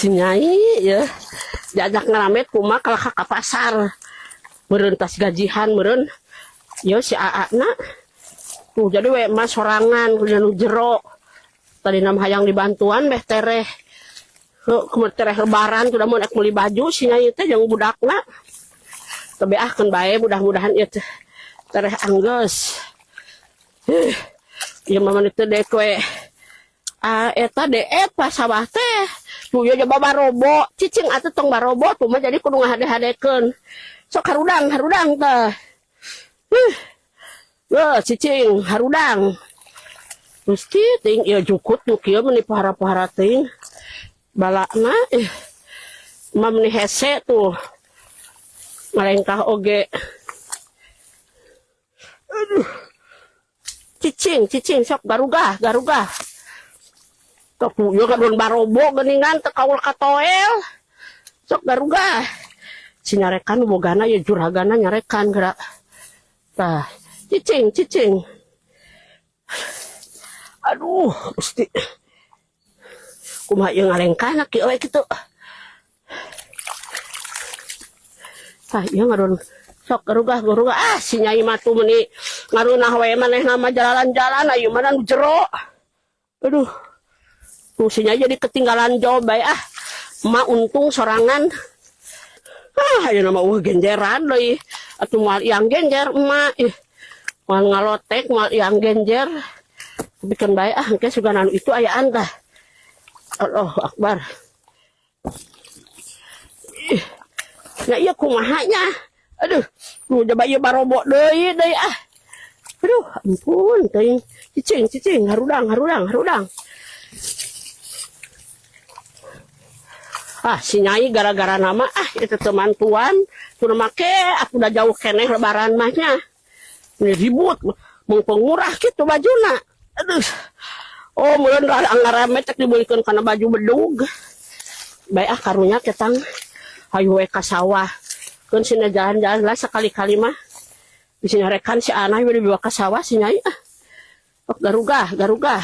Si Nyai ya diajak ngaramet kumaha kalah ka pasar. Meureun tas gajihan meureun ya si Aa na. Tuh jadi we mah sorangan kudu nu jero. Tadi nam hayang dibantuan beh tereh. Heuh kumaha tereh lebaran tuh mun ek meuli baju si Nyai teh jeung budakna. Teu ah keun bae mudah-mudahan ieu teh tereh anggeus. Huh. Ieu mah mani teu dek we. Ah eta deet pas sawah teh. Tuh ieu coba barobo, cicing atuh tong barobo tuh mah jadi kudu ngahade-hadekeun. Sok harudang, harudang teh. Huh. Wah, cicing harudang. Gusti ting ieu jukut nu kieu meuni pohara-pohara ting. Balana eh mah meuni hese tuh. Malengkah oge. Aduh. Cicing, cicing sok garugah, garugah. Tok ieu kadon barobo geuningan teu kaul ka toel. Sok garugah. Si nyarekan bogana ya juragana nyarekan geura. Tah, cicing, cicing. Aduh, Gusti. Kumaha ieu ngalengkahna kieu we kitu. Tah, ieu ngadon sok garugah garugah ah si Nyai mah tuh meuni ngarunah we manehna mah jalan-jalan ayeuna mah nu jero. Aduh. Tuh si Nyai jadi ketinggalan jauh bae ah. Emak untung sorangan. Ah, ayeuna mah eueuh genjeran deui. Atuh moal iang genjer emak ih. Moal ngalotek moal iang genjer. Bikeun bae ah engke sugan anu itu ayaan tah. Allahu Akbar. Ih. Nya ieu kumaha nya? Aduh, nu coba ieu barobo deui deui ah. Aduh, ampun teuing. Cicing, cicing, harudang, harudang, harudang. Ah, si Nyai gara-gara nama ah itu temantuan tuh make aku udah jauh keneh lebaran mahnya. Ini ribut, mung pengurah gitu bajuna. Aduh. Oh, meureun rada ngarame cek dibelikeun kana baju bedug. Bae ah karunya ketang hayu we ka sawah. Keun sina jalan-jalan lah sekali-kali mah. Bisi nyarekan si Anah we dibawa ka sawah si Nyai ah. Sok garugah, garugah.